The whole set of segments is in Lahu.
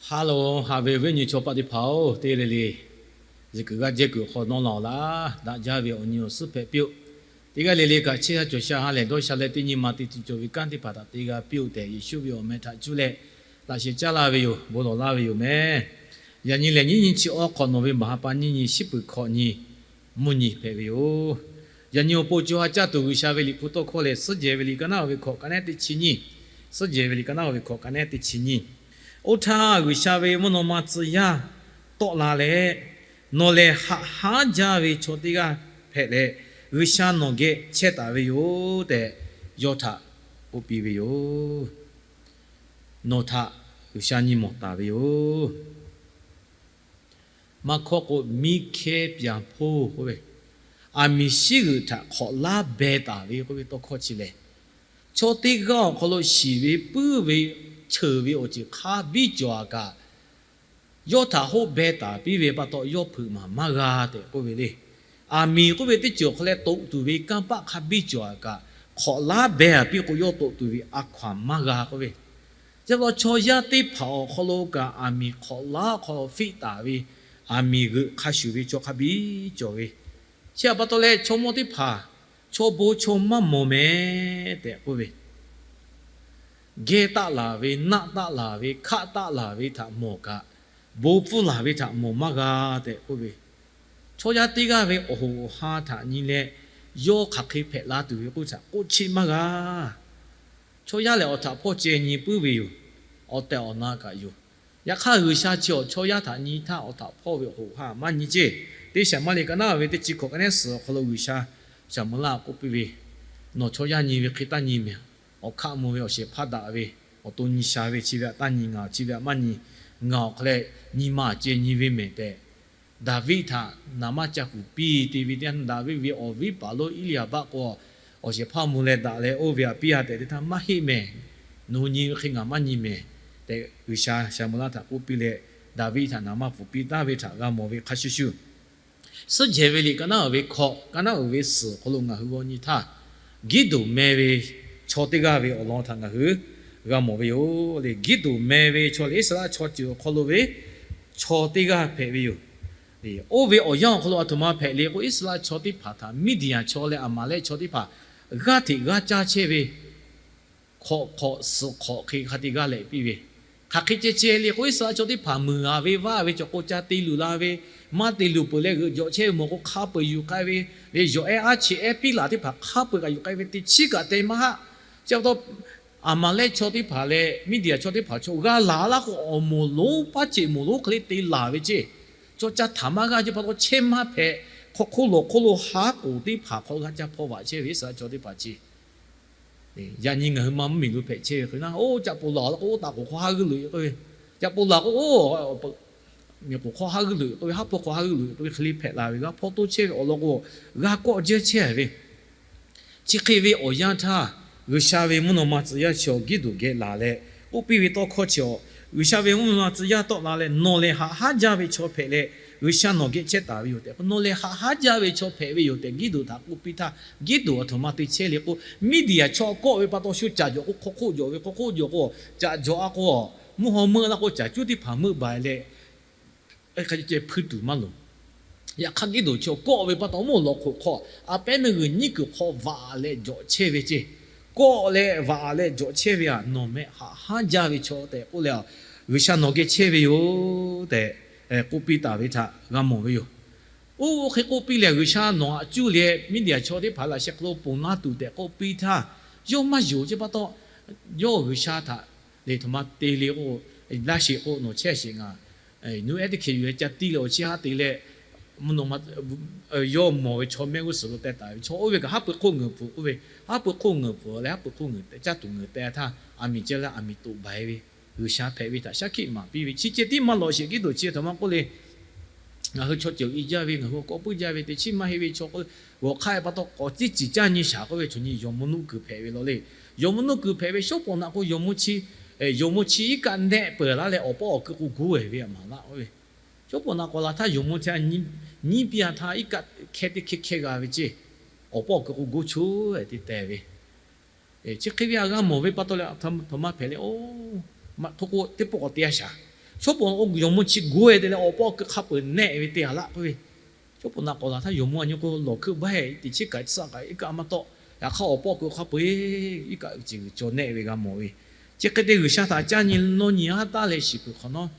Hello, haꞈ ve awˬ viˉ awˬ nyi chaw paˆ teˇ hpaˍ-oˬ, teˇ g'aˇ le le zuhꞈ kuiˬ g'aˇ jehˇ kuiˬ hk'aw nawˇ la-oˬ laˇ. Daꞈ jaˇ ve awˬ nyi awˬ suhˉ hpehꞈ piˇ-oˆ. Teˇ g'aˇ le le kaꞈ chehˇ sha cawˬ sha ha lehˬ dawˇ sha leh teˇ nyi ma te tuˬ cawˬ ve kanˉ teˇ hpaˍ htaꞈ te g'a piˇ-oˆ tehꞈ, Yeˍsuˆ ve awˬ meh htaꞈ cuˇ leh laꞈ sheh caˉ laˇ ve yoˬ. Bon lawˬ laˇ ve yoˬ meh. Yaꞈ nyi lehˬ, nyiˇ nyi chi awˬ hk'awꞈ nawˬ ve baˬ ha pa nyiˇ nyi, shiˉ peuˬ hkawꞈ nyi, mvuhˇ nyi hpehꞈ ve yoˬ. Yaꞈ nyi awˬ pon co ha caˇ tuˬ G'uiˬsha ve liꞈ hpu tawˇ hkawˇ lehˬ, Suhˉ jehˬ ve liꞈ ka naˉ-oˬ ve hkawꞈ ka nehˉ teˇ chi nyiˇ. Suhˉ jehˬ ve liꞈ ka naˉ-oˬ ve hkawꞈ ka nehˉ teˇ chi nyiˇ. Oˇ htaˇ, G'uiˬsha ve mvuhˇ naw ma tcuh yaˇ tawˆ la leh, nawˬ lehˬ haꞈ hanˉ jaˇ ve chaw teˇ g'aˇ hpehꞈ leh, G'uiˬsha nawˬ geh chehˇ taˍ ve yoˬ tehꞈ, yawˇ htaꞈ k'oˆ piˇ ve yoˬ. Nawˬ htaꞈ G'uiˬsha nyi mawˬ taˍ ve yoˬ. Maˇ hkawˇ k'o, miˇ hkehˇ pyaˍ hpoˇ k'oˆ ve, aˬ miˍ shiˉ g'uiˬ htaꞈ hk'awꞈ laˉ beh taˍ ve k'oˆ ve tawˇ hkawˇ chi lehˬ, chaw teˇ g'aˇ awˬ hk'aw lo shiˍ ve puiˉ ve cheuˬ ve awˬ ceuˬ hk'a biˇ cawˬ-a kaꞈ, yawˇ htaꞈ hoˆ beh taˍ piˇ ve pa taw, yawˇ hpeuꞈ maˍ maˇ g'a tehꞈ k'oˆ ve le. Aˬ miˍ k'oˆ ve teˇ ceuˬ awˬ hk'aw leh toꞈ tuˬ ve kanˇ paˆ hk'a biˇ cawˬ-a kaꞈ, hk'awꞈ laˉ beh-a piˇ k'o, yawˇ toꞈ tuˬ ve a hkaw-anˬ maˇ g'a k'oˆ ve. Chi pa taw, chaw yaˇ teˇ hpaˍ awˬ hk'aw lo kaꞈ aˬ miˍ hk'awꞈ laˉ hk'aw fiˆ taˍ ve, aˬ miˍ g'euꞈ hk'a shuˍ ve chaw hk'a biˇ cawˬ ve. Chi htaꞈ pa taw leh, chaw mawˇ teˇ hpaˍ chaw bon chaw maˇ mawˬ meh tehꞈ k'oˆ ve, geh taˆ laˬ ve, naˆ taˆ laˬ ve, hkaˆ taˆ laˬ ve htaꞈ mawˬ kaꞈ, bon pfuhˇ laˬ ve htaꞈ mawˬ maˇ g'a tehꞈ k'oˆ ve, chaw yaˇ teˇ g'aˇ ve awˬ hoꞈ awˬ ha htaꞈ nyi leh, yawˇ hk'aˬ hk'e hpehꞈ la tuˬ ve k'oˆ htaꞈ k'oˆ chiˆ maˇ g'a. Chaw yaˇ lehˬ, awˬ htaꞈ hpawˇ ceh nyi puiˉ ve yoˬ. Awˬ tehˬ awˬ na kaꞈ yoˬ. Yaꞈ hk'aˇ, G'uiˬsha chi awˬ chaw yaˇ htaꞈ nyi htaˇ, awˬ htaꞈ hpawˇ ve awˬ hoꞈ ha maˇ nyi ceˇ. Teˇ Saˍmo liꞈ ka naˉ ve teˇ chi hkawꞈ ka nehˉ suhˍ awˬ hk'aw lo G'uiˬsha Saˍmo laˇ k'oˆ piˇ ve, Nawˬ chaw yaˇ nyi ve hk'e taˇ nyi mehˍ. Awˬ hkaˆ mvuh ve awˬ shehˍ hpaˇ daꞈ ve, awˬ to nyi sha ve, chi ve htaꞈ taˇ nyi, ngaˬ chi ve htaꞈ maˇ nyi. Ngaˬ awˬ hk'aw leh nyi ma ceh nyi ve mehˍ tehꞈ, Daˍviˆ htaꞈ naˍ manˇ ca kuˬ piˇ te ve teˇ yanˇ, Daˍviˆ ve awˬ viˉ paˍ lonˉ Iˉliˍaˍbaˆ k'o, awˬ shehˍ hpaˇ mvuh leh daꞈ leh oˇ ve aꞈ piˇ-a tehꞈ te htaˇ, Maˇ heˆ mehˍ. Nawˬ hui nyi ve hk'e ngaˬ maˇ nyi mehˍ tehꞈ, G'uiˬsha Saˍmo laˇ htaꞈ k'oˆ piˇ leh, Daˍviˆ htaꞈ naˍ manˇ kuˬ piˇ taˍ ve htaꞈ g'a mawˬ ve hk'a shuˍ shuˍ, Suhˉ jehˬ ve liꞈ ka naˉ-oˬ ve hkawꞈ, ka naˉ-oˬ ve suhˍ awˬ hk'aw lo ngaˬ hui g'aw nyi htaˇ, Giˇdoˍ meh ve chaw teˇ g'aˇ ve awˬ lawn htaꞈ ngaˬ hui g'a mawˬ ve yoˬ le. Giˇdoˍ meh ve chaw lehˬ, Iˉsaˍreˍlaˆ chaw ceuˬ awˬ hk'aw lo ve chaw teˇ g'aˇ hpehꞈ ve yoˬ. Oˇ ve awˬ yanˇ awˬ hk'aw lo aˬ htoꞈ ma hpehꞈ le k'o, Iˉsaˍreˍlaˆ chaw teˇ hpaˍ htaꞈ Miˇdiˍyaˍ chaw leh Aˍmaˍlehˆ chaw teˇ hpaˍ g'aˇ hteꞈ g'aˇ caˇ chehˇ ve, hk'awꞈ hk'awꞈ suhˍ hk'awꞈ hk'e hk'a te g'aˇ lehꞈ piˇ ve, hk'aˬ hk'e ceh ceh le k'o, Iˉsaˍreˍlaˆ chaw teˇ hpaˍ muiˬ g'a ve vaˇ ve cawˬ k'o, ca te luˬ la ve, maˇ te luˬ peuˬ leh g'euꞈ jawꞈ chehˇ ve mawˬ k'o, hk'a peu-eˬ yuˬ k'ai ve, leh yawˬ ehˉ aˉ cheꞈ ehˉ piˉ laˬ teˇ hpaˍ hk'a peu-eˬ kaꞈ yuˬ k'ai ve teˇ chiˉ kaꞈ te maˇ haˆ. Chi pa taw, Aˍmaˍlehˆ chaw teˇ hpaˍ leh Miˇdiˍyaˍ chaw teˇ hpaˍ chaw g'a laˬ laˇ k'o, awˬ moˍ lonˉ paˉ ceꞈ moˍ lonˉ hk'e le te laˬ ve ceˇ. Chaw ca htaꞈ maˇ g'aˇ ceˇ pa taw, chehˇ maˇ hpehꞈ. Hk'aw hk'oˆ lawˬ hk'oˆ lo haˉ k'oˍ teˇ hpaˍ hk'aw g'a ca hpaw vaꞈ chehˇ ve Iˉsaˍreˍlaˆ chaw teˇ hpaˍ chi Yaꞈ nyi ngaˬ hui ma mvuhˇmiˬ lo hpehꞈ chehˇ ve hk'e na, oˇ caꞈ poˍ laˬ k'o, oˇ taˍ k'oˍ hk'aw haˉ g'uiˇ loꞈ-e k'oˆ ve, caꞈ poˍ laˬ k'o, oˇ miˬ k'oˍ hk'aw haˉ g'uiˇ loꞈ-e k'oˆ ve, haˉ hpawˇ hk'aw haˉ g'uiˇ loꞈ-e k'oˆ ve hk'e le hpehꞈ la ve g'a hpawˇ toˇ chehˇ ve awˬ lawn k'o, g'a kawˆ jehˇ chehˇ ve. Chi hk'e ve awˬ yanˇ htaˇ, G'uiˬsha ve mvuhˇ naw ma tcuh yaˇ chi awˬ Giˇdoˍ geh laˬ leh k'oˆ piˇ ve tawˇ hkawˇ chi awˬ, G'uiˬsha ve mvuhˇ naw ma tcuh yaˇ tawˆ la leh, Nawˬ lehˬ haꞈ hanˉ jaˇ ve chaw hpehꞈ leh, G'uiˬsha nawˬ geh chehˇ taˍ ve yoˬ tehꞈ k'o, Nawˬ lehˬ haꞈ hanˉ jaˇ ve chaw hpehꞈ ve yoˬ tehꞈ Giˇdoˍ htaꞈ k'oˆ piˇ htaˇ, Giˇdoˍ aˬ htoꞈ ma te chehˇ le k'o, Miˇdiˍyaˍ chaw kawˆ ve pa taw shu caꞈ jawꞈ k'o, hk'aw hk'oˆ jawꞈ ve, hk'aw hk'oˆ jawꞈ k'o, caꞈ jawꞈ-a k'o, mvuhˇ haw meuˆ la k'o, caˬ cuˉ teˇ hpaˍ meuˆ baˬ leh, hk'a ceh ceh hpuiˇ tuˬ maˇ loˍ. Yaꞈ hk'aˇ, Giˇdoˍ chaw kawˆ ve pa taw, mvuhˇ lawꞈ hk'oꞈ hk'aw a pehˉ meuˇ g'uiˬ nyiˉ kuiˬ hk'aw vaꞈ leh jawꞈ chehˇ ve ceˇ. Kawˆ leh vaꞈ leh jawꞈ chehˇ ve aꞈ, nawˬ meh haꞈ hanˉ jaˇ ve chaw tehꞈ k'oˆ leh, G'uiˬsha nawˬ geh chehˇ ve yoˬ tehꞈ k'oˆ piˇ taˍ ve htaꞈ g'a mawˬ ve yoˬ. Oˇ hk'e k'oˆ piˇ leh, G'uiˬsha nawˬ aꞈ cuˇ leh Miˇdiˍyaˍ chaw teˇ hpaˍ laꞈ sheh hk'aw lo ponˬ laˇ tuˬ tehꞈ k'oˆ piˇ htaˇ, yawˇ maˇ yonˍ ceˇ pa taw, yawˇ G'uiˬsha htaꞈ lehˬ htoꞈ ma te le k'o, laˇ sheˍ k'o, nawˬ chehˇ sheˍ ngaˬ nuˇ ehˉ teˇ hkeh yuˬ leh ca tiˇ leh awˬ chi haˉ te leh, mvuhˇ naw ma yawˇ mawˬ ve chaw mehˆ g'uˇ suhˍ lo teh taˍ ve chaw oˇ ve kaꞈ, haˉ pui hk'oˆ ngeuˍ pvuhꞈ k'oˆ ve, haˉ pui hk'oˆ ngeuˍ pvuhꞈ leh haˉ pui hk'oˆ ngeuˍ caˇ tuˬ ngeuˍ teh htaˇ, aˬ miˍ ceh leh aˬ miˍ toꞈ baˬ-e ve, G'uiˬsha hpehꞈ ve htaꞈ shaˉ hkiˆ maˍ piˇ ve, chi ceh tiˉ maˇ lawꞈ sheˍ. Giˇdoˍ chi htoꞈ ma k'oˆ le, ngaˬ hui chaw ceuˬ i jaˇ ve, ngaˬ hui k'awꞈ puiˉ jaˇ ve, teˇ chiˉ maˇ heˆ ve chaw k'o, g'awˬ hk'aˇ e pa taw k'awꞈ tiˉ ciˍ caˇ nyi shaˍ k'oˆ ve, chaw nyi yawˬ mvuhˇ nuˆ kuiˬ hpehꞈ ve law le. Yawˬ mvuhˇ nuˆ kuiˬ hpehꞈ ve shawˉ pawˍ naꞈ k'o, yawˬ mvuhˇ chi, yawˬ mvuhˇ chi iˉ kaˆ nehˆ peuˬ laˇ leh, awˬ pawˆ awˬ keu k'o goˇ-e ve aˬ maˍ laˇ k'oˆ ve, shawˉ pawˍ naꞈ k'awꞈ la htaˇ yawˬ mvuhˇ htaꞈ nyiˉ piˇ-a htaˇ, iˉ kaˆ hkehˇ teˇ hkehˇ hkehˇ g'a ve ceˇ. Awˬ pawˆ awˬ keu k'o goˇ choˬ-e te teh ve. Chi hk'e ve aꞈ g'a mawˬ ve pa taw leh, htoꞈ ma hpehꞈ le, oˇ, maꞈ htoˇ k'o teˇ pawˆ k'awꞈ te-a shaˍ. Shawˉ pawˍ yawˬ mvuhˇ chi gu-e te leh awˬ pawˆ keu hk'a peu-eˬ nehˆ ve teˇ ha laˆ k'oˆ ve, shawˉ pawˍ naꞈ k'awꞈ laˬ htaˇ yawˬ mvuhˇ a nyi k'o lawˬ hkuˆ baˇ-e teꞈ chiˉ kaꞈ tsuhˇ kaꞈ iˉ kaˆ maˇ tawˆ. Yaꞈ hk'aˇ awˬ pawˆ keu hk'a peu-eˬ iˉ kaˆ ceuˬ cawˬ nehˆ ve g'a mawˬ ve. Chi hk'e te G'uiˬsha htaꞈ caˇ nyi nawˇ nyi haˉ taˉ leh shiˍ peuˬ hk'awꞈ nawˉ,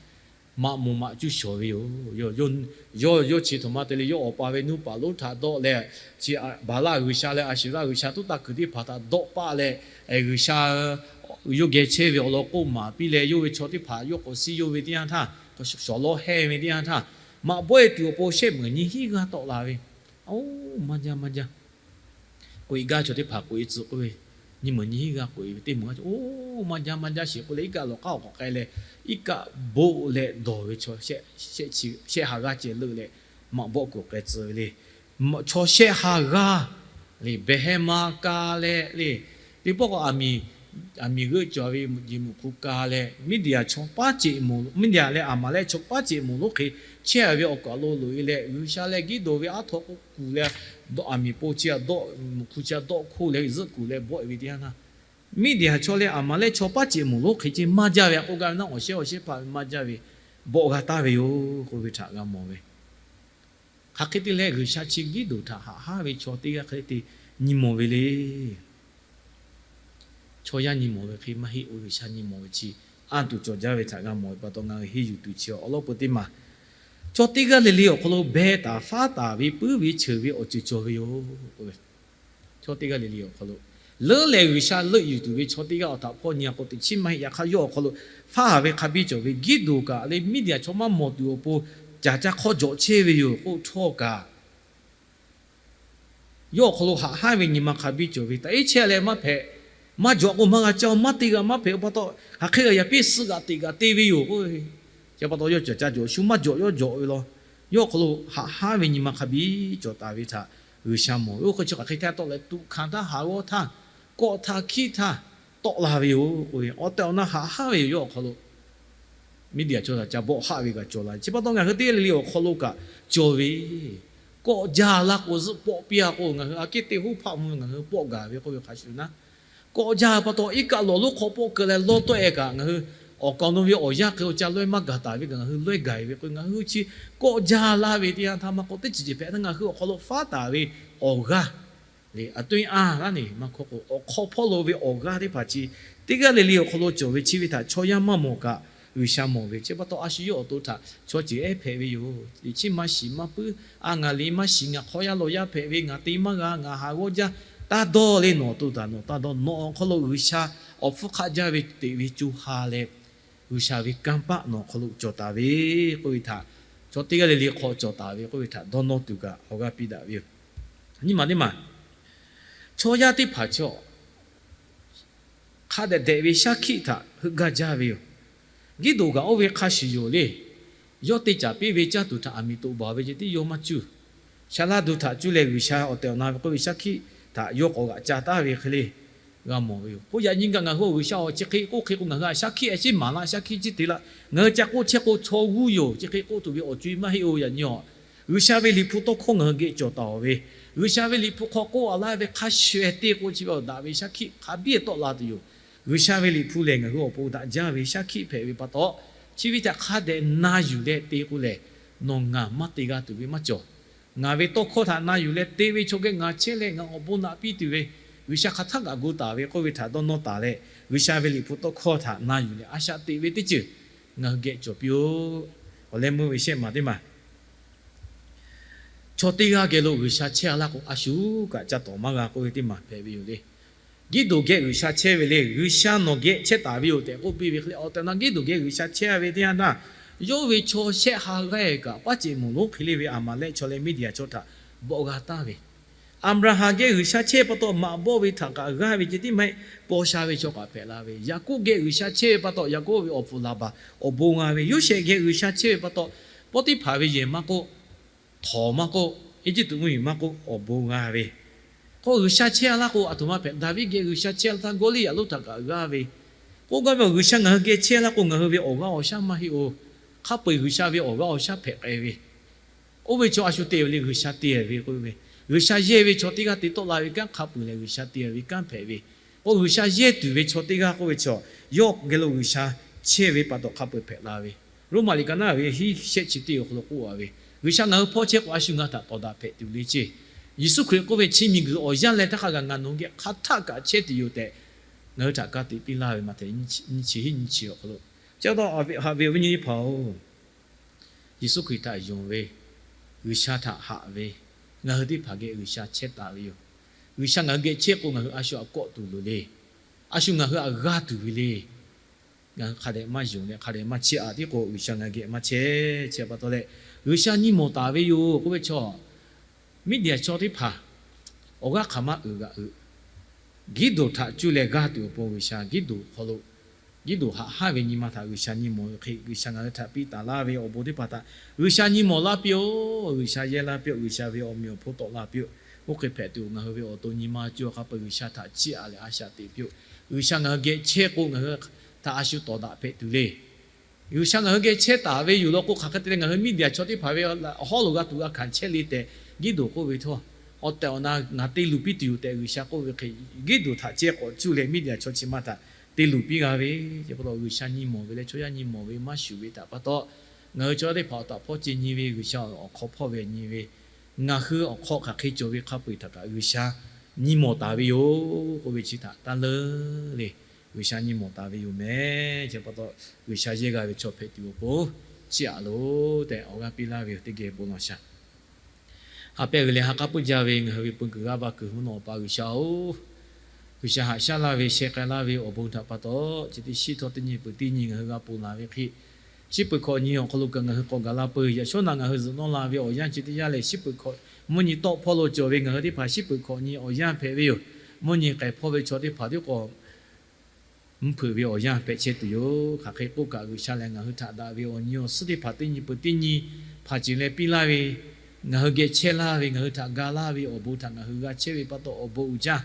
maꞈ moˍ maꞈ cuˇ shawˍ ve yoˬ. Yawˇ yawˇ chi htoꞈ ma te leh yawˇ awˬ pa ve nuˇ paˍ lonˉ htaꞈ dawˆ leh, chi Baˍlaˆ g'uiˬsha leh Aˍsheˍraˆ g'uiˬsha tuˉ taˇ kuiˬ teˇ hpaˍ htaꞈ dawˆ paˆ leh, G'uiˬsha yawˇ geh chehˇ ve awˬ lawn k'oˆ maˍ piˇ leh, yawˇ ve chaw teˇ hpaˍ yawˇ k'awꞈ siˉ yawˇ ve teˇ yanˇ htaˇ, shawˍ lawˇ hehnˇ ve teˇ yanˇ htaˇ, maꞈ bawˆ-e tuˬ awˬ pon shehˆ meunˍ nyiˇ hinˉ g'aˇ tawˆ la ve. Oˇ, maˇ jaˇ maˇ jaˇ. K'oꞈ-e gaˇ chaw teˇ hpaˍ k'oꞈ-e tcuh k'oˆ ve, nyiˇ meunˍ nyiˇ hinˉ g'aˇ k'oꞈ-e ve teˇ meunˍ g'aˇ, oˇ, maˇ jaˇ maˇ jaˇ sheˍ k'oˆ leh iˉ kaˆ lawˬ k'aˉ awˬ k'awꞈ k'ai leh, iˉ kaˆ boˆ leh dawˬ ve chaw shehˆ ha g'aˇ ceh leuˆ leh, maꞈ bawˆ kuiˬ k'ai tcuh ve le. Chaw shehˆ ha g'aˇ le, behˬ heh ma ka leh le, teˇ pawˆ k'o aˬ miˍ g'euˆ cawˬ ve jeˬ meuꞈ hk'u ka leh, Miˉdiˍaꞈ chaw paˉ ceꞈ moˍ, Miˉdiˍaꞈ leh Aˍmaˍlehˆ chaw paˉ ceꞈ moˍ lonˉ hk'e chehˇ ve awˬ kaˬ lo loꞈ-e leh, G'uiˬsha leh Giˉdonˍ ve aˉ htaw k'oˆ kuˬ leh, aˬ miˍ po chi a dawˆ, meuꞈ hk'u chi a dawˆ hkoˇ leh zuhˆ kuˬ leh bawˆ-e ve teˇ yanˇ htaˇ, Miˉdiˍaꞈ chaw leh Aˍmaˍlehˆ chaw paˉ ceꞈ moˍ lonˉ hk'e ce maˇ jaˇ ve a k'oˆ gaˇ ve naˉ, awˬ shehˉ awˬ shehˉ hpaˇ ve maˇ jaˇ ve, bawˆ g'a taˍ ve yoˬ k'oˆ ve htaꞈ g'a mawˬ ve. Hk'aˬ hk'e te leh G'uiˬsha chi Giˉdonˍ htaꞈ haꞈ hanˉ ve chaw teˇ g'aˇ hk'e te nyi mawˬ ve le. Chaw yaˇ nyi mawˬ ve hk'e maˇ heˆ, oˇ G'uiˬsha nyi mawˬ ve chi anˇ tuˬ cawˬ jaˇ ve htaꞈ g'a mawˬ ve pa taw, ngaˬ hui henˇ yuˬ tuˬ chi awˬ lawn peu teˇ maˬ, chaw teˇ g'aˇ le le awˬ hk'aw lo behˇ taˍ faˉ taˍ ve puiˉ ve cheuˬ ve awˬ ceuˬ cawˬ ve yoˬ. Chaw teˇ g'aˇ le le awˬ hk'aw lo leuˉ leh G'uiˬsha leuˆ yuˬ tuˬ ve chaw teˇ g'aˇ awˬ htaꞈ hpawˇ nyi-a k'o, teꞈ chiˉ maˇ heˆ. Yaꞈ hk'aˇ yawˇ awˬ hk'aw lo faˉ haˍ ve hk'a biˇ cawˬ ve Giˉdonˍ kaꞈ leh Miˉdiˍaꞈ chaw maˇ mawˬ tuˬ awˬ pon caˬ caˇ hk'awˇ jawꞈ chehˇ ve yoˬ k'oˆ htawˇ kaꞈ, yawˇ awˬ hk'aw lo haꞈ hanˉ ve nyi ma hk'a biˇ cawˬ ve, taꞈ iˉ chehˇ leh maˇ hpehꞈ, maˇ jawꞈ k'o maˇ g'a caˇ-oˬ, maˇ te g'a maˇ hpehꞈ-oˬ pa taw, hk'aˬ hk'e g'a yaꞈ piˇ suh g'aꞈ teꞈ g'aꞈ te ve yoˬ k'o, chi pa taw yawˇ caˬ caˇ jawꞈ shu maˇ jawꞈ yawˇ jawꞈ ve law. Yawˇ awˬ hk'aw lo haꞈ hanˉ ve nyi ma hk'a biˇ cawˬ taˍ ve htaꞈ G'uiˬsha mawˬ ve. Oˇ hk'e chi hk'aˬ hk'e htaˇ tawˆ leh tuꞈ hkanˍ htaˇ, haˍ g'awˇ htaˇ, kawˆ htaˇ, hkiˉ htaˇ tawˆ la ve yoˬ k'o, awˬ tehˬ awˬ na haꞈ hanˉ ve yoˬ yawˇ awˬ hk'aw lo. Miˉdiˍaꞈ chaw htaꞈ ca bawˆ haˆ ve g'a cawˬ la. Chi pa taw ngaˬ hui teˇ g'aˇ le le awˬ hk'aw lo kaꞈ cawˬ ve, kawˆ jaˇ laˇ k'o zuhˆ pawˆ piˇ-a k'o, ngaˬ hui aꞈ kehˉ teˇ hoˉ hpaˆ mvuh ve ngaˬ hui pawˆ gaˬ ve k'oˆ ve hk'a shuˍ naˉ, kawˆ jaˇ pa taw iˉ kaˆ lawˬ lonˉ hk'aw pawˆ keu leh lawˇ tawˆ-e kaꞈ, ngaˬ hui awˬ kaˍ awˬ nu ve awˬ yanˇ hk'e awˬ ca lawehˇ maˇ gaˬ taˍ ve kaꞈ, ngaˬ hui lawehˇ gaˬ-e ve k'o, ngaˬ hui chi kawˆ jaˇ laˇ ve teˇ yanˇ htaˇ maˇ k'o, teˇ ceuˬ ceuˬ hpehꞈ htaˇ ngaˬ hui awˬ hk'aw lo faˉ taˍ ve awˬ g'aˇ le, aˬ to-e a laˇ neˬ maˇ hkawˇ k'o, awˬ hk'aw hpawˇ lo ve awˬ g'aˇ teˇ hpaˍ chi teˇ g'aˇ le le awˬ hk'aw lo cawˬ ve, chi ve htaꞈ chaw yaˇ maˇ mawˬ kaꞈ G'uiˬsha mawˬ ve. Chi pa taw a shu yawˇ awˬ to htaꞈ chaw ceuˬ ehˉ hpehꞈ ve yoˬ. Teꞈ chiˉ maˇ shiˍ maˇ puiˉ, a ngaˬ liꞈ maˇ shiˍ, ngaˬ hk'aw yaˇ lawˬ yaˇ hpehꞈ ve, ngaˬ te maˇ g'a, ngaˬ haˍ g'awˇ jaˇ, taˇ dawˇ le, nawˬ awˬ to htaꞈ nawˬ taˇ dawˇ. Nawˬ awˬ hk'aw lo G'uiˬsha awˬ hpfuhˇ hk'aˆ jaˇ ve teꞈ ve co ha leh, G'uiˬsha ve kanˇ paˆ nawˬ awˬ hk'aw lo cawˬ taˍ ve k'oˆ ve htaꞈ, chaw teˇ g'aˇ le le hk'aw cawˬ taˍ ve k'oˆ ve htaꞈ dawˇ nawˇ tuˬ kaꞈ awˬ g'aˇ piˇ daꞈ ve yoˬ. Nyi maˬ teˇ maˬ, chaw yaˇ teˇ hpaˍ chaw hk'a dehꞈ dehꞈ ve shaˉ hkiˆ htaꞈ heuˆ gaˇ jaˇ ve yoˬ. Giˉdonˍ kaꞈ oˇ ve hk'a shuˍ yoˬ le. Yawˇ te caˍ piˇ ve caˇ tuˬ htaꞈ aˬ miˍ toꞈ baˬ ve ceh tiˉ yawˇ maˇ cuˇ. Shaˍ laˇ duˬ htaꞈ cuˇ leh G'uiˬsha awˬ tehˬ awˬ na ve k'oˆ ve shaˉ hkiˆ htaꞈ yawˇ k'awꞈ g'aꞈ ca taˍ ve hk'e le g'a mawˬ ve yoˬ. K'oˆ yaꞈ nyi gaꞈ ngaˬ hui G'uiˬsha awˬ chi hk'e k'oˆ hk'e k'o, ngaˬ hui a shaˉ hkiˆ a ciˉ maˍ laˇ, shaˉ hkiˆ ciˉ te laˇ. Ngaˬ hui ca k'oˆ chehˇ k'o chaw g'uˇ yoˬ, chi hk'e k'oˆ tuˬ ve awˬ co-e maˇ heˆ-oˬ. Yaꞈ nyi a, G'uiˬsha ve Liꞈ hpu tawˇ hkawˇ ngaˬ hui geh cawˬ taˍ-oˬ ve, G'uiˬsha ve Liꞈ hpu hk'aw k'oˆ a laˇ ve hk'a shuˍ-eˬ te k'o, chi ve awˬ daꞈ ve shaˉ hkiˆ hk'a biˇ tawˆ la tuˬ yoˬ. G'uiˬsha ve Liꞈ hpu lehˬ ngaˬ hui awˬ pon daꞈ jaˇ ve shaˉ hkiˆ hpehꞈ ve pa taw, chi ve htaꞈ hk'a dehꞈ na yuˬ leh te k'o lehˬ, nawˬ ngaˬ maˇ te g'a tuˬ ve maˇ cawˬ. Ngaˬ ve tawˇ hkawˇ htaꞈ na yuˬ leh te ve chaw geh ngaˬ chehˇ leh ngaˬ awˬ bon naꞈ piˇ tuˬ ve, G'uiˬsha hk'aˬ htaˇ kaꞈ gu taˍ ve k'oˆ ve htaꞈ dawˇ nawˇ taˍ leh, G'uiˬsha ve Liꞈ hpu tawˇ hkawˇ htaꞈ na yuˬ leh a shaꞈ teꞈ ve teˇ ceuˬ ngaˬ hui geh cawˬ piˇ-oˬ. Awˬ leh meuˇ ve shehˆ maˬ teˇ maˬ, chaw teˇ g'aˇ geh lo G'uiˬsha chehˇ-a laˇ k'o, a shu kaꞈ ca tawˍ maˇ g'a k'oˆ ve teˇ maˬ hpehꞈ ve yoˬ le. Giˉdonˍ geh G'uiˬsha chehˇ ve le, G'uiˬsha nawˬ geh chehˇ taˍ ve yoˬ tehꞈ k'oˆ piˇ ve hk'e le, awˬ tehˬ awˬ na Giˉdonˍ geh G'uiˬsha chehˇ ve teˇ yanˇ htaˇ, yawˇ ve chaw shehˆ ha g'aˇ kaꞈ paˉ ceꞈ moˍ lonˉ hk'e le ve Aˍmaˍlehˆ chaw leh Miˉdiˍaꞈ chaw htaꞈ bawˆ g'a taˍ ve, Aˍbraˍhanˍ geh G'uiˬsha chehˇ ve pa taw maꞈ bawˆ ve htaꞈ kaꞈ g'aˇ ve ceh tiˉ maˇ heˆ, paw sha ve chaw kaꞈ hpehꞈ la ve, Yaˍkoˆ geh G'uiˬsha chehˇ ve pa taw Yaˍkoˆ ve awˬ pfuhˍ laˬ baˬ awˬ bon g'a ve, Yoˇsehꞈ geh G'uiˬsha chehˇ ve pa taw Poˇtiˆhpaˍ ve yehˬ maˇ k'oˆ, htawnˍ maˇ k'oˆ, Eˇjiˇtuꞈ mvuhˇmiˬ maˇ k'oˆ awˬ bon g'a ve, k'o G'uiˬsha chehˇ-a laˇ k'o, aˬ htoꞈ ma hpehꞈ. Daˍviˆ geh G'uiˬsha chehˇ-a laˇ htaˇ Gawˇliˇyaꞈ lonˉ htaꞈ kaꞈ g'aˇ ve, k'oˆ gaˇ ve, G'uiˬsha ngaˬ hui geh chehˇ laˇ k'o, ngaˬ hui ve awˬ g'aˇ awˬ shaˉ maˇ heˆ-oˬ. Hk'a peu-eˬ G'uiˬsha ve awˬ g'aˇ awˬ shaˉ hpehꞈ k'ai ve, oˇ ve chaw a shu te ve le, G'uiˬsha te ve k'oˆ ve, G'uiˬsha yehˇ ve chaw teˇ g'aˇ te tawˆ la ve kanˉ hk'a peu-eˬ lehˬ, G'uiˬsha te ve kanˉ hpehꞈ ve, k'o G'uiˬsha yehˇ tuˬ ve chaw teˇ g'aˇ k'oˆ ve chaw, yawˇ geh lo G'uiˬsha chehˇ ve pa taw hk'a peu-eˬ hpehꞈ la ve, Roˉmaꞈ liꞈ ka naˉ ve hiˉ shehˆ chi teˇ awˬ hk'aw lo k'oˆ a ve, G'uiˬsha ngaˬ hui hpawˇ chehˇ k'o, a shu ngaˬ hui htaꞈ tawˍ daꞈ hpehꞈ tuˬ le ceˇ. Yeˍsuˆ Hkriꞈ k'oˆ ve, Chi miˬguiˬ awˬ yanˇ leh htaˇ hk'a gaˬ ngaˬ nawˬ hui geh hk'aˬ htaˆ kaꞈ chehˇ tuˬ yoˬ tehꞈ, ngaˬ hui htaꞈ ka tiꞈ piˇ laˇ ve maˇ hte nyiˇ chi hiˉ nyiˇ chi awˬ hk'aw lo. Chi pa taw, haꞈ ve awˬ viˉ awˬ nyi teˇ hpaˍ-oˬ, Yeˍsuˆ Hkriꞈ htaꞈ yonˍ ve, G'uiˬsha htaꞈ haꞈ ve, ngaˬ hui teˇ hpaˍ geh G'uiˬsha chehˇ taˍ ve yoˬ. G'uiˬsha ngaˬ hui geh chehˇ k'o, ngaˬ hui a shu htaꞈ kawˆ tuˬ loˍ le. A shu ngaˬ hui htaꞈ g'a tuˬ ve le. Ngaˬ hui hk'a dehꞈ maˇ yonˍ leh hk'a dehꞈ maˇ chehˇ-a tiˉ k'o, G'uiˬsha ngaˬ hui geh maˇ chehˇ. Chi pa taw leh, G'uiˬsha nyi mawˬ taˍ ve yoˬ k'oˆ ve chaw, Miˉdiˍaˍ chaw teˇ hpaˍ awˬ g'aˇ hk'aˬ maˇ uiˍ g'aꞈ uiˍ, Giˉduˍ htaꞈ cuˇ leh g'aˇ tuˬ awˬ pon G'uiˬsha Giˉduˍ hk'aw lo, Giˉduˍ haꞈ haˉ ve nyi ma htaꞈ G'uiˬsha nyi mawˬ ve hk'e, G'uiˬsha ngaˬ hui htaꞈ piˇ taˍ laˇ ve awˬ bon teˇ hpaˍ htaꞈ G'uiˬsha nyi mawˬ laˇ piˇ-oˆ. G'uiˬsha yehˇ laˇ piˇ-oˆ. G'uiˬsha ve awˬ meꞈ awˬ hponˇ tawˆ la piˇ-oˆ. Oˇ hk'e hpehꞈ tuˬ, ngaˬ hui ve awˬ to nyi ma co a hk'a peu G'uiˬsha htaꞈ chiˇ aꞈ leh a shaꞈ teꞈ piˇ-oˆ. G'uiˬsha ngaˬ hui geh chehˇ k'o, ngaˬ hui htaꞈ a shu tawˍ daꞈ hpehꞈ tuˬ le. G'uiˬsha ngaˬ hui geh chehˇ taˍ ve yoˬ law k'o, hk'aˬ hk'e te leh ngaˬ hui Miˉdiˍaˍ chaw teˇ hpaˍ ve awˬ hawˉ lo g'a tuˬ g'a hkanˍ chehˇ le tehꞈ Giˉduˍ k'oˆ ve htawˇ, awˬ tehˬ awˬ na ngaˬ te luˬ piˇ tuˬ yoˬ tehꞈ G'uiˬsha k'oˆ ve hk'e, Giˉduˍ htaꞈ ceh k'awꞈ cuˇ leh Miˉdiˍaˍ chaw chi ma htaꞈ te luˬ piˇ g'a ve, chi pa taw G'uiˬsha nyi mawˬ ve leh chaw yaˇ nyi mawˬ ve maˇ shuˍ ve htaꞈ pa taw, ngaˬ hui chaw yaˇ teˇ hpaˍ awˬ htaꞈ hpawˇ ce nyi ve, G'uiˬsha awˬ hk'aw hpawˇ ve nyi ve, ngaˬ hui awˬ hk'aw hk'aˬ hk'e cawˬ ve hk'a peu-eˬ htaꞈ kaꞈ G'uiˬsha nyi mawˬ taˍ ve yoˬ k'oˆ ve chi htaꞈ taˇ leuˉ le. G'uiˬsha nyi mawˬ taˍ ve yoˬ meh. Chi pa taw, G'uiˬsha yehˇ g'a ve chaw hpehꞈ tuˬ awˬ pon chiˇ aꞈ loˬ tehꞈ awˬ g'aˇ piˇ laˇ ve yoˬ. Teˇ geh bon lawˬ shaˍ. Ha pehˇ g'uiˬ leh ha k'aˉ puiˉ jaˇ ve ngaˬ hui ve peu kuiˬ g'aˇ va kuiˬ mvuhˇ naw awˬ pa G'uiˬsha-oˬ, G'uiˬsha haꞈ shaˉ laˇ ve sheh k'ai laˇ ve awˬ bon htaꞈ pa taw, chi teˇ shiˉ htawˇ teˇ nyi peuˬ teˇ nyi ngaˬ hui g'a ponˬ laˬ ve hk'e, shiˉ peuˬ hkawꞈ nyi awˬ hk'aw lo kaꞈ ngaˬ hui k'awꞈ gaˬ la peuˬ. Yaꞈ shawˉ naꞈ ngaˬ hui zuhꞈ nawˇ la ve awˬ yanˇ chi teˇ yanˇ lehˬ, shiˉ peuˬ hkawꞈ mvuhˇ nyi tawˆ hpawˇ lo cawˬ ve ngaˬ hui teˇ hpaˍ shiˉ peuˬ hkawꞈ nyi awˬ yanˇ hpehꞈ ve yoˬ. Mvuhˇ nyi k'ai hpawˇ ve chaw teˇ hpaˍ tiˉ k'awꞈ mvuhˇ hpeuꞈ ve awˬ yanˇ hpehꞈ chehˇ tuˬ yoˬ. Hk'aˬ hk'e k'oˆ kaꞈ, G'uiˬsha lehˬ ngaˬ hui htaꞈ daꞈ ve awˬ nyi awˬ suhˉ teˇ hpaˍ teˇ nyi peuˬ teˇ nyi hpanˍ ceˬ leh piˇ laˇ ve, ngaˬ hui geh chehˇ laˇ ve, ngaˬ hui htaꞈ ga laˇ ve awˬ bon htaꞈ ngaˬ hui g'a chehˇ ve pa taw awˬ bon uiˍ jaˇ.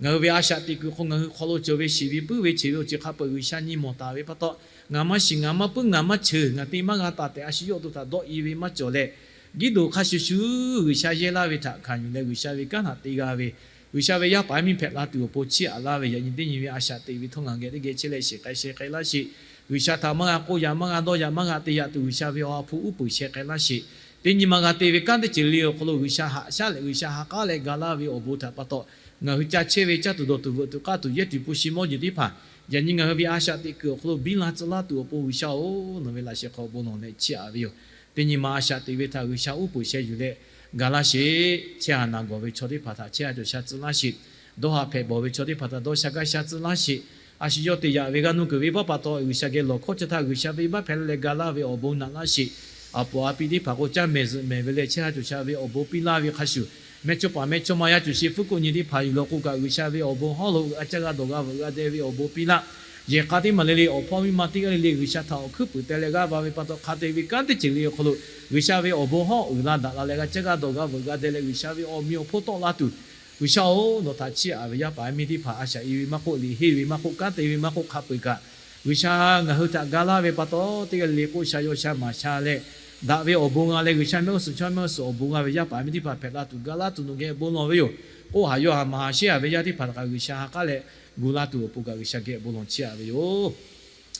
Ngaˬ hui ve a shaꞈ teꞈ kuiˬ hk'aw ngaˬ hui hk'aw lo cawˬ ve shiˍ ve puiˉ ve cheˬ ve awˬ ceuˬ hk'a peu-eˬ G'uiˬsha nyi mawˬ taˍ ve pa taw, ngaˬ maˇ shiˍ, ngaˬ maˇ puiˉ, ngaˬ maˇ cheuˬ, ngaˬ te maˇ g'a taˍ tehꞈ a shu yawˇ awˬ to htaꞈ dawˆ i ve maˇ cawˬ leh, Giˉduˍ hk'a shuˍ shuˍ G'uiˬsha yehˇ laˇ ve htaꞈ hkanˍ yuˬ leh G'uiˬsha ve kanˉ htaꞈ te g'a ve, G'uiˬsha ve yaˇ paˍ yaˇ miˇ hpehꞈ la tuˬ awˬ pon chiˇ aꞈ laˇ ve yaꞈ nyi teˇ nyi ve a shaꞈ teꞈ ve htawˇ ngaˬ geh teˇ geh chehˇ leh shiˍ k'ai sheh k'ai laˇ sheˍ. G'uiˬsha htaꞈ maˇ g'a k'oˆ yaꞈ maˇ g'a dawˇ yaꞈ maˇ g'a te yaꞈ tuˬ G'uiˬsha ve awˬ ha hpu uˉ peunˍ sheh k'ai laˇ sheˍ. Teˇ nyi ma g'a te ve kanˉ teˇ ceuˬ le awˬ hk'aw lo G'uiˬsha haꞈ shaˉ leh G'uiˬsha ha k'aˉ leh ga laˇ ve awˬ bon htaꞈ pa taw, ngaˬ hui ca chehˇ ve caˇ tuˬ dawˬ tuˬ veuꞈ tuˬ k'aˇ tuˬ yehˇ tuˬ hpu shi mawˇ jeˬ teˇ hpaˍ, yaꞈ nyi ngaˬ hui ve a shaꞈ teꞈ kuiˬ awˬ hk'aw lo biˇ la tcuh laˇ tuˬ awˬ pon G'uiˬsha-oˬ, nawˬ ve laꞈ sheh hk'aw bon lawˬ leh chiˇ aꞈ ve yoˬ. Teˇ nyi ma a shaꞈ teꞈ ve htaꞈ G'uiˬsha uˉ peunˍ sheh yuˬ leh ga laˇ sheˍ. Chehˇ haˍ naˬ gawˬ ve chaw teˇ hpaˍ htaꞈ chehˇ haˍ cawˬ sha tcuh laˇ sheˍ. Dawˇ haˍ hpehꞈ bawˬ ve chaw teˇ hpaˍ htaꞈ dawˇ sha gaˇ sha tcuh laˇ sheˍ. A shu yawˇ te yaꞈ ve g'aˇ nuˇ kuiˬ venˇbaˆ pa taw G'uiˬsha geh lawˬ hkawˇ chi htaˇ G'uiˬsha venˇbaˆ hpehꞈ la leh ga laˇ ve awˬ bon naꞈ laˇ sheˍ. A poˍ a pi teˇ hpaˍ k'o caˇ mehˍ zuhꞈ mehˍ ve leh chehˇ haˍ cawˬ sha ve awˬ bon piˇ laˇ ve hk'a shuˍ, mehˇchawˇ paˍ mehˇchawˇma yaˇ cawˬ sheˍ hpfuhˇ k'oˆ nyi teˇ hpaˍ yuˬ lawˬ k'o kaꞈ G'uiˬsha ve awˬ bon hawˉ lo g'a caˇ g'a dawˬ g'a veuꞈ g'a deh ve awˬ bon piˇ laˇ. Yehˬ k'a teˇ maˬ le le awˬ hpawˇ miˇ ma teˇ g'aˇ le le G'uiˬsha htaꞈ awˬ hkuiˉ puiˍ teh leh g'aˇ va ve pa taw hk'a te ve kanˉ teˇ ceuˬ le awˬ hk'aw lo G'uiˬsha ve awˬ bon hawˉ uiˍ la daꞈ la leh g'a caˇ g'a dawˬ g'a veuꞈ g'a deh leh G'uiˬsha ve awˬ meꞈ awˬ hponˇ tawˆ la tuˬ, G'uiˬsha-oˬ, nawˬ htaꞈ chiˇ aꞈ ve yaˇ paˍ yaˇ miˇ teˇ hpaˍ a shaꞈ i ve maˇ k'oˆ, liꞈ henˇ ve maˇ k'oˆ, kanˉ te ve maˇ k'oˆ, hk'a peu-eˬ kaꞈ G'uiˬsha ngaˬ hui htaꞈ ga laˇ ve pa taw, teˇ g'aˇ le le k'oˆ sha yaw sha maˍ sha leh, daꞈ ve awˬ bon g'a leh G'uiˬsha mehˆ g'uˇ suhˍ chaw mehˆ g'uˇ suhˍ awˬ bon g'a ve yaˇ paˍ yaˇ miˇ teˇ hpaˍ hpehꞈ la tuˬ ga laˇ tuˬ nawˬ geh bon lawˬ ve yoˬ. K'oˆ haˍ yaw haˍ maˍ haˍ sheˉ haˍ ve yaˇ teˇ hpaˍ htaꞈ kaꞈ G'uiˬsha ha k'aˉ leh gu laˇ tuˬ awˬ pon kaꞈ G'uiˬsha geh bon lawˬ chiˇ aꞈ ve yoˬ.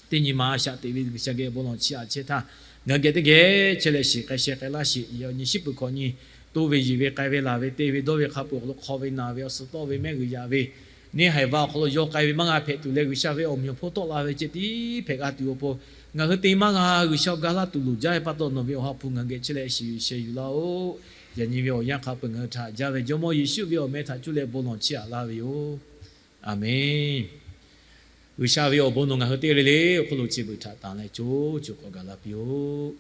Teˇ nyi ma a shaꞈ teꞈ ve G'uiˬsha geh bon lawˬ chiˇ aꞈ chehˇ htaˇ, ngaˬ hui geh teˇ geh chehˇ leh shiˍ k'ai sheh k'ai laˇ sheˍ. Yaꞈ nyi shiˉ peuˬ hkawꞈ nyi, to ve yiˬ ve k'ai ve laˬ ve te ve dawˇ ve hk'a peu-eˬ awˬ hk'aw lo hk'aw ve naˬ ve awˬ suhˍ tawˆ ve mehˆ g'uiˬ yaꞈ ve, neˇ haiˬ va awˬ hk'aw lo yaw k'ai ve maˇ g'a hpehꞈ tuˬ leh G'uiˬsha ve awˬ meꞈ awˬ hponˇ tawˆ la ve ceh tiˉ hpehꞈ g'a tuˬ awˬ pon, ngaˬ hui te maˇ g'a G'uiˬsha ga laˇ tuˬ loˍ jaˇ ve pa taw nawˬ ve awˬ ha hpu ngaˬ hui geh chehˇ leh shiˍ yuˬ sheh yuˬ laˇ-oˆ. Yaꞈ nyi ve awˬ yanˇ hk'a peu-eˬ ngaˬ hui htaꞈ haꞈ jaˇ ve Jawˇmawˇ Yeˍsuˆ ve awˬ meh htaꞈ cuˇ leh bon lawˬ chiˇ aꞈ laˇ ve yoˬ. A menˬ. G'uiˬsha ve awˬ bon nawˬ ngaˬ hui teˇ g'aˇ le le awˬ hk'oˆ lo chi beuꞈ htaꞈ tanˬ leh co co k'awꞈ gaˬ la piˇ-oˆ.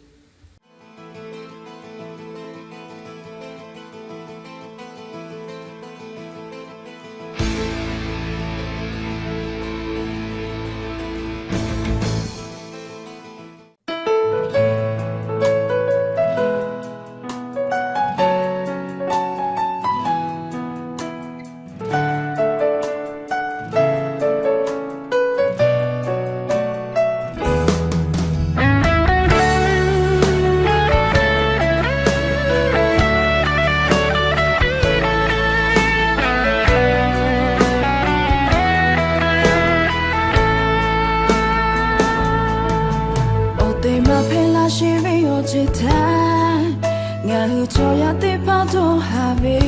Chi htaˇ ngaˬ hui chaw yaˇ teˇ hpaˍ dawˇ haˍ ve,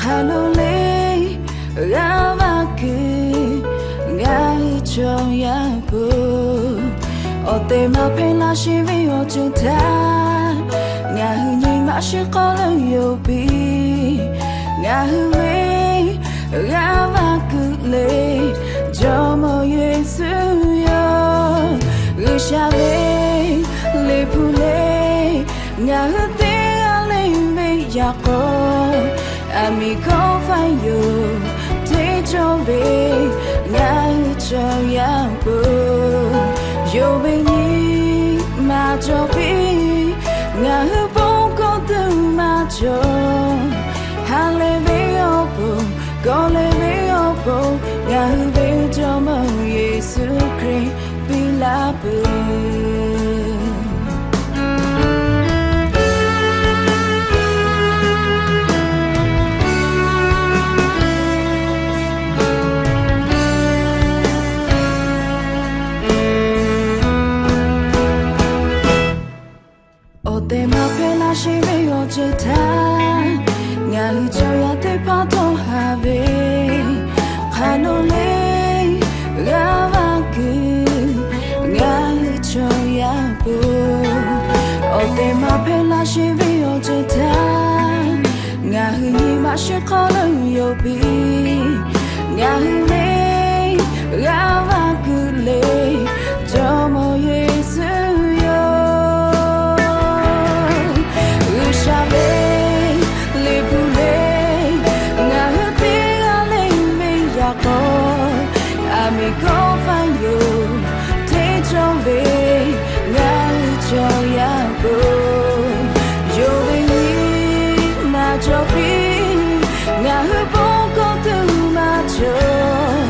hk'a lo le g'a vaˇ kuiˬ ngaˬ hui chaw yaˇ po awˬ tehˬ maˇ hpehˇ laˇ sheˍ ve awˬ ceuˬ htaꞈ ngaˬ hui nyi ma shiˍ k'aw leuˆ yonˍ piˇ. Ngaˬ hui ve g'a vaˇ kuiˬ le Jawˇmawˇ Yeˍsuˆ yoˬ. G'uiˬsha ve Liꞈ hpu le ngaˬ hui teˇ g'aˇ le ve yaꞈ k'aw, aˬ miˍ kawˇ faiˇ yoˬ teˇ cawˇ ve ngaˬ hui chaw yaˇ po yonˍ ve nyi ma cawˬ piˇ. Ngaˬ hui bon kawˇ tuˬ maˇ cawˬ, ha lehˬ ve awˬ pon, gawˬ lehˬ ve awˬ pon, ngaˬ hui ve Jawˇmawˇ Yeˍsuˆ Hkriꞈ piˇ laˇ peuˬ. Awˬ tehˬ maˇ hpehˇ laˇ sheˍ ve awˬ ceuˬ htaꞈ ngaˬ hui chaw yaˇ teˇ hpaˍ dawˇ haˍ ve, hk'a lo le g'a vaˇ kuiˬ ngaˬ hui chaw yaˇ po awˬ tehˬ maˇ hpehˇ laˇ sheˍ ve awˬ ceuˬ htaꞈ ngaˬ hui nyi ma shiˍ k'aw leuˆ yonˍ piˇ. Ngaˬ hui ve g'a vaˇ kuiˬ le Jawˇmawˇ Yeˍsuˆ yoˬ. G'uiˬsha ve Liꞈ hpu le ngaˬ hui teˇ g'aˇ le ve yaꞈ k'aw, aˬ miˍ kawˇ faiˇ yoˬ teˇ cawˇ ve ngaˬ hui chaw yaˇ po yonˍ ve nyi ma cawˬ piˇ. Ngaˬ hui bon kawˇ tuˬ maˇ cawˬ,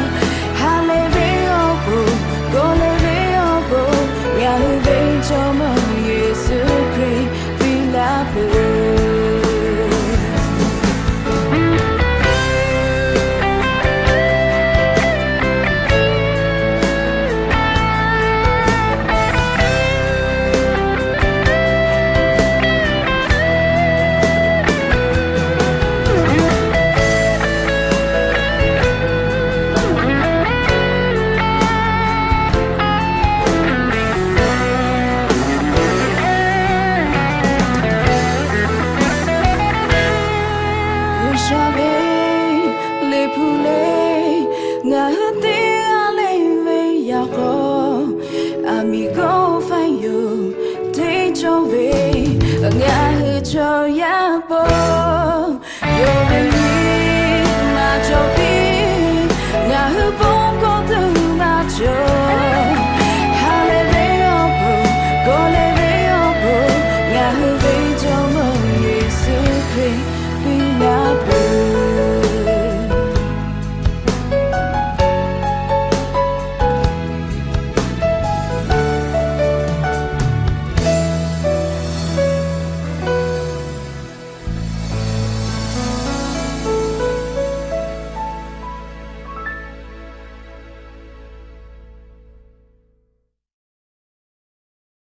ha lehˬ ve awˬ pon, gawˬ lehˬ ve awˬ pon, ngaˬ hui ve Jawˇmawˇ Yeˍsuˆ Hkriꞈ piˇ laˇ peuˬ. G'uiˬsha ve Liꞈ hpu le ngaˬ hui teˇ g'aˇ le ve yaꞈ k'aw, aˬ miˍ kawˇ faiˇ yoˬ teˇ cawˇ ve ngaˬ hui chaw yaˇ po yonˍ ve nyi ma cawˬ piˇ. Ngaˬ hui bon kawˇ